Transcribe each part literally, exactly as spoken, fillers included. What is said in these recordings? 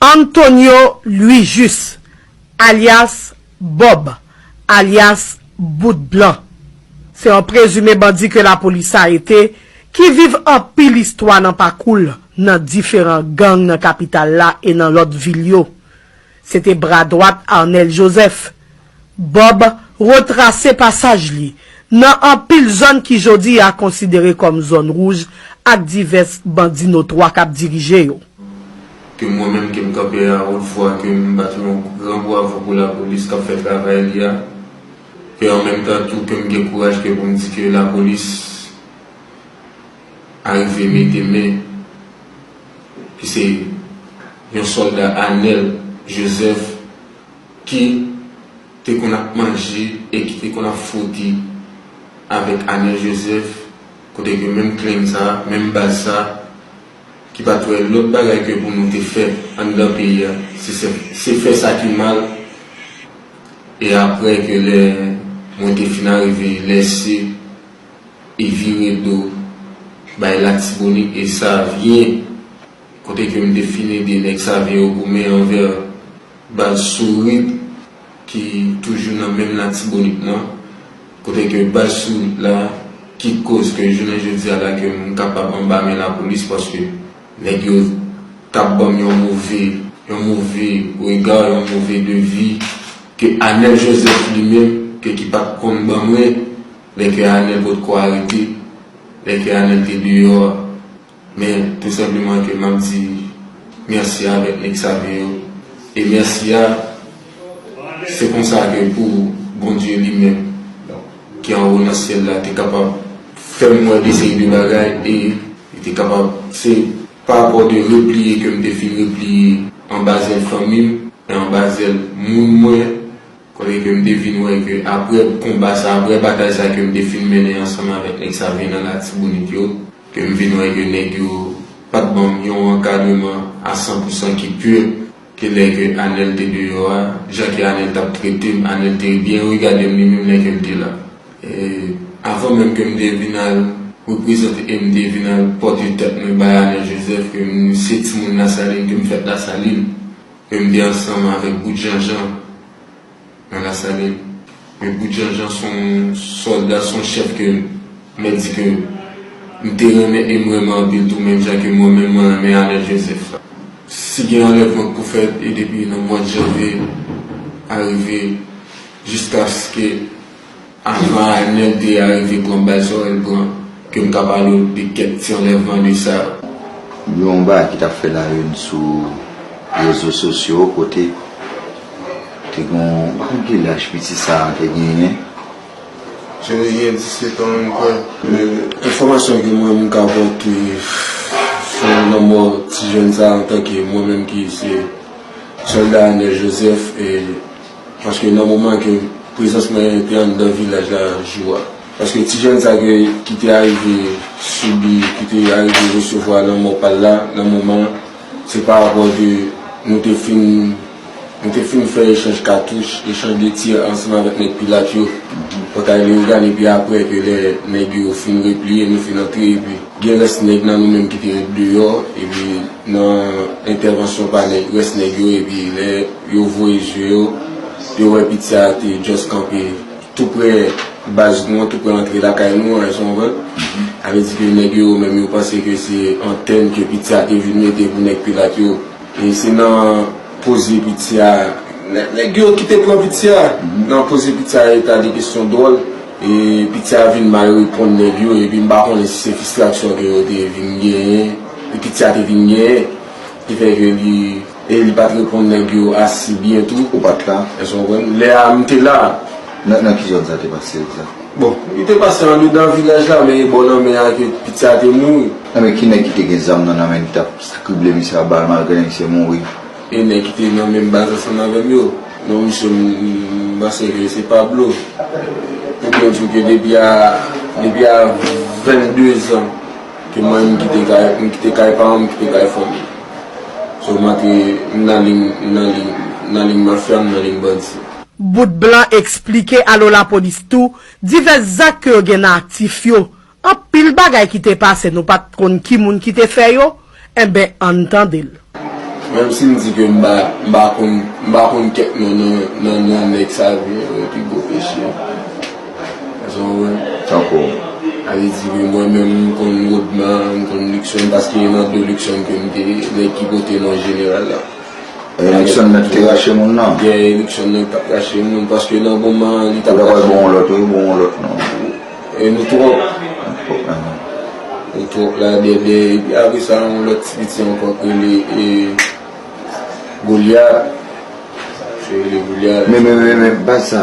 Antonio Louis Juste, alyas Bob, alyas Bout Blan, se yon prezime bandi ke lapolis arete, ki viv anpil istwa nan pakou l nan diferan gang nan kapital la e nan lòt vil yo. Se te bra dwat Arnel Joseph. Bob retrase pasaj li nan anpil zòn ki jodi a konsidere kòm zòn wouj ak divès bandi notwa k ap dirije yo. Ke mwen menm ke m kanpe a wot vwa, ke m bat yon gran bravo pou lapolis k ap fè travay li a, ke an menm tan tou ke m gen kouraj ke pou m di ke lapolis arive mete men, ke se yon sòlda Anèl Jozèf ki te konn ap manje e ki te konn ap fwote avèk Anèl Jozèf, kote ke menm klenn sa, menm baz sa, ki pa t wè lòt bagay ke pou nou te fè anndan peyi a, se, se, se fè sa ki mal. E apre ke lè mwen te fin arive lèse e vire do bay Latibonit e Savyen, kote ke m te fin ede nèg Savyen yo goumen anvè baz Sourit ki toujou nan menm Latibonit lan, kote ke baz Sourit la ki koz ke jounen jodi a la ke m kapab anba men lapolis, paske nèg yo t ap ban m yon move, yon move rega, yon move de vi ke Anèl Jozèf li menm, ke ki pa t konn ban mwen, lè ke Anèl potko arete, lè ke Anèl te deyò a. Men tou senpleman ke m ap di mèsi avèk nèg Savyen yo. E mèsi a, se konsa ke pou Bondye li menm, ki anwo nan syèl la, te kapab fè m wè de seri de bagay, e li te kapab, se pa rapò de repliye ke m te fin repliye anba zèl fanmi m, e anba zèl moun mwen, kote ke m te vin wè ke apre konba sa, apre batay sa ke m te fin mennen ansanm avèk nèg Savyen nan Latibonit yo, ke m vin wè ke nèg yo pa t ban m yon ankadreman a san pou san ki pur, ke lè ke Anèl te deyò a, jan ke Anèl t ap trete m, Anèl te byen regade m li menm lè ke l te la. E avan menm ke m te vin al reprezante e m te vin al pote tèt mwen bay Anèl Jozèf, ke m se timoun Lasalin, ke m fèt Lasalin, ke m te ansanm avèk Bout Janjan nan Lasalin. Men Bout Janjan se yon sòlda, se yon chèf ke m mèt di ke m te renmen e m renmen anpil tou, menm jan ke mwen menm mwen renmen Anèl Jozèf. Si gen anlèvman k pou fèt, e depi nan mwa janvye a rive jiskaske avan Anèl te arive pran bal sa w wè l pran, ke m ka pale w de kèk ti anlèvman de sa yo. Gen yon bagay ki t ap fè la une sou rezo sosyo kote te gen yon, m pa konn ki laj piti sa a te genyen. Jan li gen disèt an, m kwè. Enfòmasyon ke mwen menm m ka pote sou lanmò ti jèn sa a, antanke mwen menm ki se sòlda Anèl Jozèf, e paske nan moman ke prezans mwen te anndan vilaj la jou a, paske ti jèn sa ke, ki te arive sibi, ki te arive resevwa lanmò pa l la, nan moman an, se pa rapò de nou te fin, nou te fin fè echanj katouch, echanj de tir ansanm avèk nèg Pilat yo, Pòtay Leyogàn, epi apre ke lè nèg yo fin repliye, nou fin antre, epi gen rès nèg nan nou menm ki te ret deyò, epi nan entèvansyon pa nèg, rès nèg yo, epi lè yo voye je yo, yo wè piti a te just kanpe tou prè baz nou an, tou prè antre lakay nou an, èske w konprann? Sa vle di ke nèg yo menm yo panse ke se antèn ke piti a te vin mete pou nèg Pilat yo. E se nan poze piti a, nè-, nèg yo ki te pran piti a, nan poze piti a, yo ta di kesyon dwòl, e piti a vin mal reponn nèg yo, epi m pa konnen si se fristrasyon ke yo te vin genyen, e piti a te vin genyen, ki fè ke li, e li pa t reponn nèg yo ase byen tou. Ou pa t la? Èske w konprann? Lè a, m te la. Nan, nan ki zòn sa te pase egzak? Bon, li te pase andedan vilaj la, men e bò lanmè a ke piti a te mouri. Nan men ki nèg ki te gen zam nan, nan men li t ap krible misye a bal malgre misye mouri? E nèg ki te nan menm baz ansanm avè m yo. Non, misye, m, m panse ke se Pablo. Pou byen di w ke depi a, depi a vennde zan ke mwen, m kite kay, m kite kay paran m, m kite kay fanmi. So, m antre, m nan liy, m nan liy, m nan liy mafya, m nan liy bandi. Bout Blan eksplike Alo Lapolis tou divès zak ke yo gen nan aktif yo. Anpil bagay ki te pase, nou pa t konn ki moun ki te fè yo, enben, ann tande l. Menm si m di ke m pa, m pa konn, m pa konn kèk non nan, nan, nan nèg sa vre, pi gwo peche. Sa w konprann? Tankou? Sa vle di ke mwen menm, m konn Rodman, m konn Luckson, paske e nan do Luckson ke m te, nèg ki pote non jeneral la. E Luckson nan ki te rache moun nan? Gen Luckson nan ki t ap rache moun, paske nan moman li t ap rache. Ou ta pral bon yon lòt, wi, bon yon lòt non. E nou twòp. Nou twòp la, dèdè. Epi apre sa, yon lòt ti piti ankò k rele, e, Golyat. Se rele Golyat. Men, men, men, men, baz sa,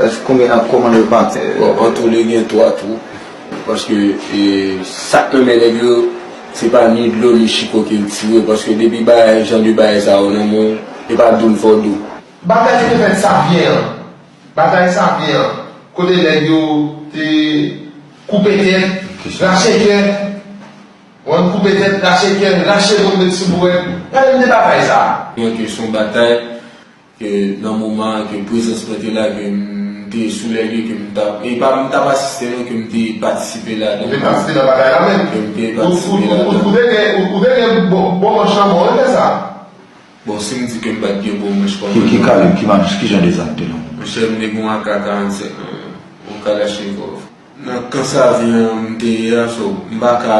èske konbyen, kòman yo pati? Bon, an tou, li gen twa twoup. Paske, e, sa k nan men nèg yo, se pa ni dlo, ni chiko ke l tire. Paske depi bagay, jan de bagay sa yo nan men w, e pa dou l fè w dou. Batay ki te fèt Savyen an. Batay Savyen an. Kote nèg yo te koupe tèt, rache kè. Ou konn, koupe tèt, rache kè, rache moun, met sou bouwèt. Gade m de batay sa. Mwen ke se yon batay ke nan moman ke prezans mwen te la, ke m te sou lè lye, ke m t ap, e pa m t ap asiste non, ke m te patisipe ladan. Ou te patisipe nan batay la menm? Ke m te patisipe ladan. Ou, ou, ou, ou te gen, ou, ou te gen bon, bon manch nan men w, wi, lè sa. Bon, si m di ke m pa t gen bon manch kòm... Ki, ki kalib, ki manch, ki jan de zam te nan men w? Monchè, m te gen yon A K karannsenk nan men m, yon Kalachnikov. Nan kan Savyen an m te ye a, so, m pa ka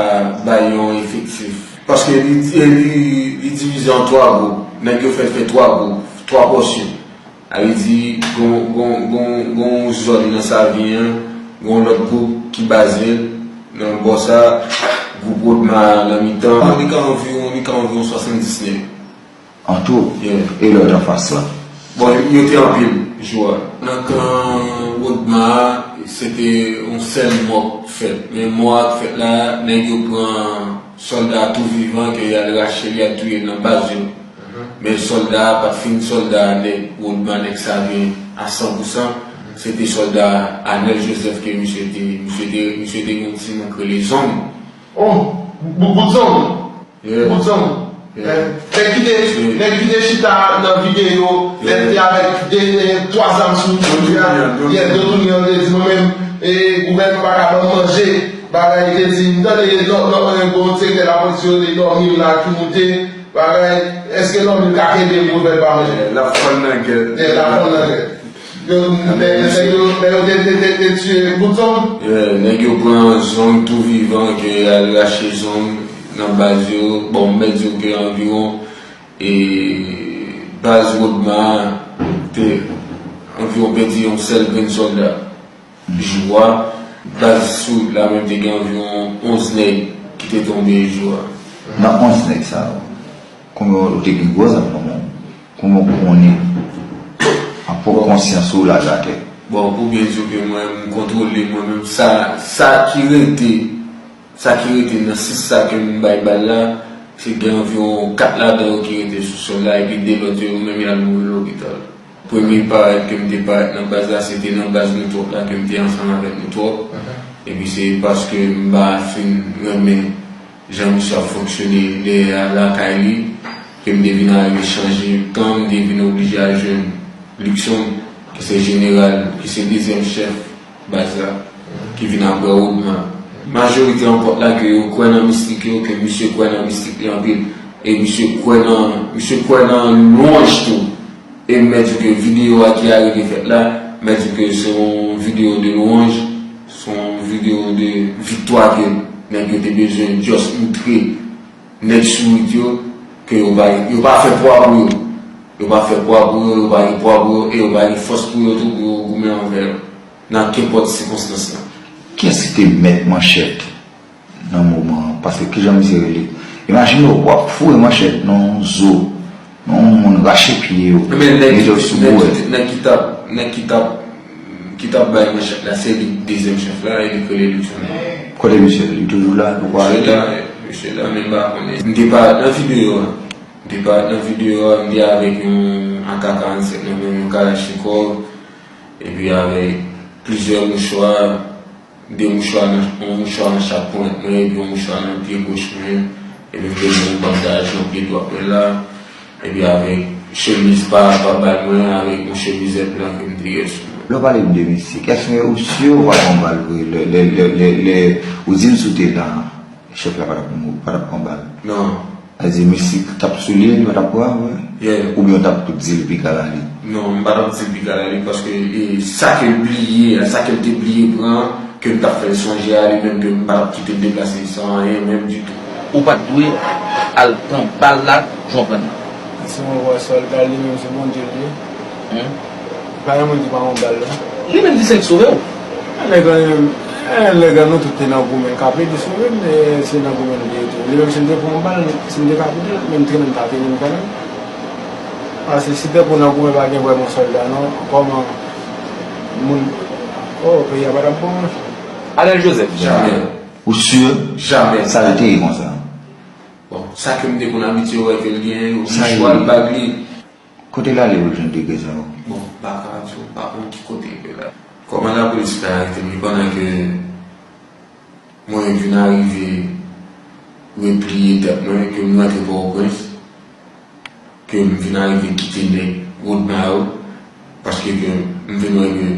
bay yon efektif. Paske li, li, li divize an twa gwoup. Nèg yo fè l fè twa gwoup, twa pòsyon. Sa vle di, gon, gon, gon, gon zòn nan Savyen an, gon lòt gwoup ki baze l nan bò sa, gwoup Rodman nan mitan. Li ka anviwon, li ka anviwon swasanndis nèg. An tou? Yeah. E lòt anfas la? Bon, yo te anpil jou a. Nan kan Rodman a, se te yon sèl mò k fèt. Men mò a k fèt la, nèg yo pran sòlda tou vivan ke y al rache l, y al touye l nan baz yo. Men sòlda a pa t fin sòlda nèg Rodman, nèg Savyen a san pou san. Se te sòlda Anèl Jozèf ke misye te, misye te, misye te gen yon timoun k rele Zong. Oh, bout, bout Zong. Yeah. Bout Zong. Yeah. Eh, nèg ki te, nèg ki te chita nan videyo, nèg te avèk de, eh, twa zam sou, yeah, do touni an, te di mwen menm, eh, gouvènman pa ka ban m manje, bagay, te di, m tande lò, lò, eh, bon, direktè lapolis yo, lè nòmil la ki moute, bagay, èske nòmil ka kenbe m pou l fè l pa manje? Yeah, l ap fann nan gèt. Yeah, l ap fann nan gèt. Yo, nèg, nèg yo, nèg yo te, te, te, te tiye bout Zong. Yeah, nèg yo pran Zong tou vivan, ke y al rache Zong nan baz yo. Bon, m mèt di w ke anviwon, e, baz Rodman an te anviwon pèdi yon sèl grenn sòlda. Jou a, baz sou wout la menm te gen anviwon onz nèg ki te tonbe jou a. Nan onz nèg sa yo, konbyen ou te gen gwo zam nan men w? Konbyen w konnen an pwòp konsyans ou lage atè? Bon, pou byen di w ke mwen, m kontwole mwen menm, sa, sa ki rete, sa ki rete nan sis sa ke m bay bal la, se gen anviwon kat ladan yo ki rete sou sòl la, epi de lòt yo, yo menm y al mouri lopital. Premye parèt ke m te parèt nan baz la, se te nan baz nou twòp la, ke m te ansanm avèk nou twòp. Epi se paske m pa fin renmen jan misye ap fonksyone dèyè a lakay li, ke m te vin arive chanje kan, m te vin oblije al jwenn Luckson, ki se jeneral, ki se dezyèm chèf baz la, ki vin apre Rodman. Majorite an pòt la ke yo kwè nan mistik yo, ke misye kwè nan mistik li anpil. E misye kwè nan, misye kwè nan lwanj tou. E m mèt di w ke videyo a ki arive fèt la, m mèt di w ke se yon videyo de lwanj, se yon videyo de viktwa ke nèg yo te bezwen just moutre nèg sourit yo ke yo pa, yo pa fè pwa pou yo. Yo pa fè pwa pou yo, yo pa gen pwa pou yo, e yo pa gen fòs pou yo tou pou yo goumen anvè yo, nan kenpòt sikonstans lan. Kiyès ki te mèt manchèt nan moman an? Paske kijan misye rele? Imajine w, w ap foure manchèt nan yon zo, nan yon moun, rache pye yo, mete yo sou bouwèt. Nèg ki t ap, nèg ki t ap, ki t ap bay manchèt la, se li dezyèm chèf la, e li k rele Luckson. Kote misye? Li toujou la? Li poko arete? Misye la, misye la, men m pa konnen. M te parèt nan videyo a. M te parèt nan videyo a, m te avèk yon A K karannsenk nan men m, yon Kalachnikov, epi avèk plizyè mouchwa, de mouchwa nan, yon mouchwa nan chak ponyèt mwen, epi yon mouchwa nan pye goch mwen, epi m te gen yon band daj nan pye dwat mwen la, epi avèk chemiz pa, pa bal mwen, avèk yon chemizèt blan ke m te gen sou mwen. Lè w pale m de mistik, èske ou si w pa pran bal vre, lè, lè, lè, lè, lè ou di m si w te la, chèf la pa t ap mouri, pa t ap pran bal? Non. Sa vle di misye t ap sou li, li pa t ap pran, vre? Yeah. Oubyen w t ap tou di l piga la li? Non, m pa t ap di l piga la li, paske e, sa ke l bliye, sa ke l te bliye pran, ke m t ap fè l sonje a li menm, ke m pa t ap kite l deplase san anyen menm ditou. Ou pa t dwe al pran bal la, jan w pran l. Si mwen wè sòlda li menm se Bondye l ye. Hmm? Pa gen moun ki pa yon bal la. Li menm di se l ki sove w. Nèg la menm, eh, nèg la nou tout te nan goumen, l ka plede sove m, men se nan goumen nou te ye tou. Li menm si m te pran yon bal, si m te ka koute l, menm trennen m ta trennen m kanmenm. Paske si tankou nan goumen pa gen vrèman sòlda non, kòman moun, oh, peyi a pa t ap bon non. Arnel Joseph. Jamè. Ou si? Jamè. Sa l te ye konsa? Bon, sa ke m te konn abitye wè ke l genyen yo, mouchwa l, bag li. Kote l ale pou l jwenn degre sa yo? Bon, m pa ka di w, m pa konn ki kote ke l ale. Kòman lapolis te arete m, li pandan ke mwen vin arive repliye tèt mwen, ke m rantre Pòtoprens, ke m vin arive kite nèg Rodma yo, paske ke m vin wè ke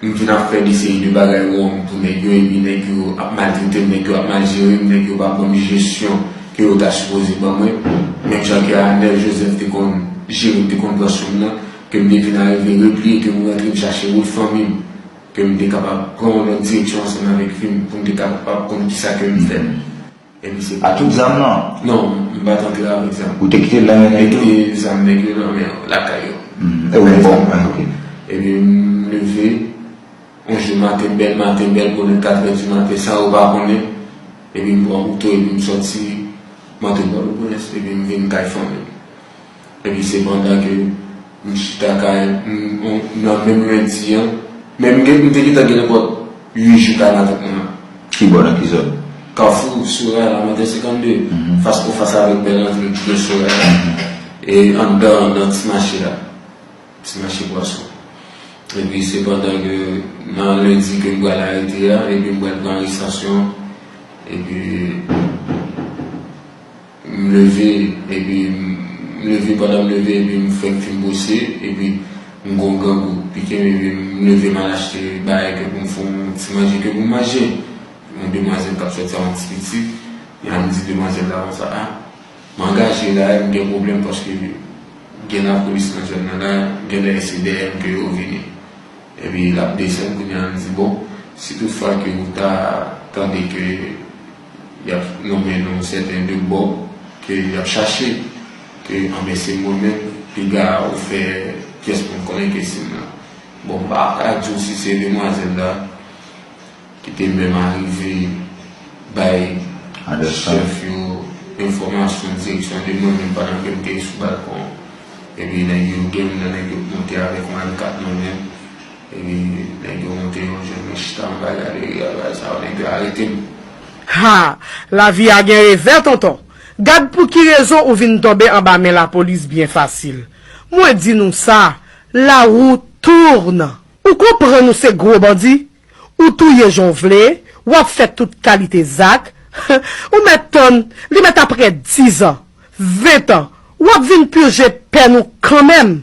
m vin ap fè de seri de bagay wrong pou nèg yo, epi nèg yo ap maltrete m, nèg yo ap mal jere m, nèg yo pa ban m jesyon ke yo ta sipoze ban mwen. Menm jan ke Arnel Joseph te konn jere m, te konn pran swen m nan, ke m te vin arive repliye, ke m rantre, m chache wout fanmi m, ke m te kapab pran yon lòt direksyon ansanm avèk fi m, pou m te kapab konn kisa ke m fè. Epi se... Ak tout zam nan? Non, m pa t antre avèk zam. Ou te kite l nan men nèg yo? Te kite zam nèg yo nan men lakay yo. Hmm, e ou menm, bon, ok. Epi m leve, yon jou maten, bèl maten, bèl bonè, katrè di maten, san yo pa konnen. Epi m pran moto, epi m sòti, m antre Pòtoprens, epi m vin kay fanmi m. Epi se pandan ke m chita kay, m, m, nan menm lendi an, men m gen, m te gentan gen nenpòt uit jou kay matant mwen an. Ki bò, nan ki zòn? Kafou Soraya, Lamanten senkannde, fas pou fas avèk bèl antre nan Soraya. E anndan, nan ti mache la. Ti mache pwason. Epi se pandan ke nan lendi ke m pral arete a, epi m pral pran arestasyon, epi m leve, epi m leve, pandan m leve, epi m fèk fin bwose, epi m gon grangou pike m, epi m leve m al achte bagay ke pou m fè yon ti manje ke pou m manje. Yon demwazèl k ap sòti ak yon ti pitit, epi m di demwazèl la konsa, a, m angaje la, m gen pwoblèm paske gen lapolis nan zòn nan la, genlè se dèyè m ke yo vini. Epi l ap desann, kounye a m di, bon, si toutfwa ke ou ta tande ke y ap nonmen non sèten de bò ke y ap chache, ke anben se mwen menm, piga ou fè pyès moun konnen ke se m nan. Bon, m pa ka di w si se demwazèl la ki te menm arive bay chèf yo enfòmasyon direksyon de mwen menm pandan ke m te sou balkon an. Epi nèg yo gen m nan, nèg yo monte avèk yon M kat nan men. Epi nèg yo monte, yo jwenn mwen chita anba galeri a, bagay sa yo, nèg yo arete m. Ha! Lavi a gen revè, tonton. Gad pou ki rezon ou vin tonbe anba men lapolis byen fasil. Mwen di nou sa, la roue tourne. Ou konprann ou se gwo bandi? Ou touye jan w vle, w ap fè tout kalite zak. Ou mèt tann, li mèt aprè diz an, ven an, w ap vin pije pèn ou kanmenm.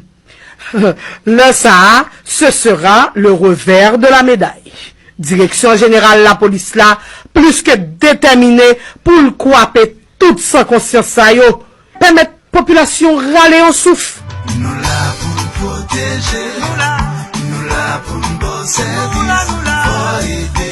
Lè sa a, ce sera le revers de la médaille. Direksyon jeneral lapolis la plis ke detèmine pou l kwape tout san konsyans sa yo. Pèmèt popilasyon rale yon souf. Nou la pou n pwoteje, nou la, nou la pou n ba w sèvis, fò ede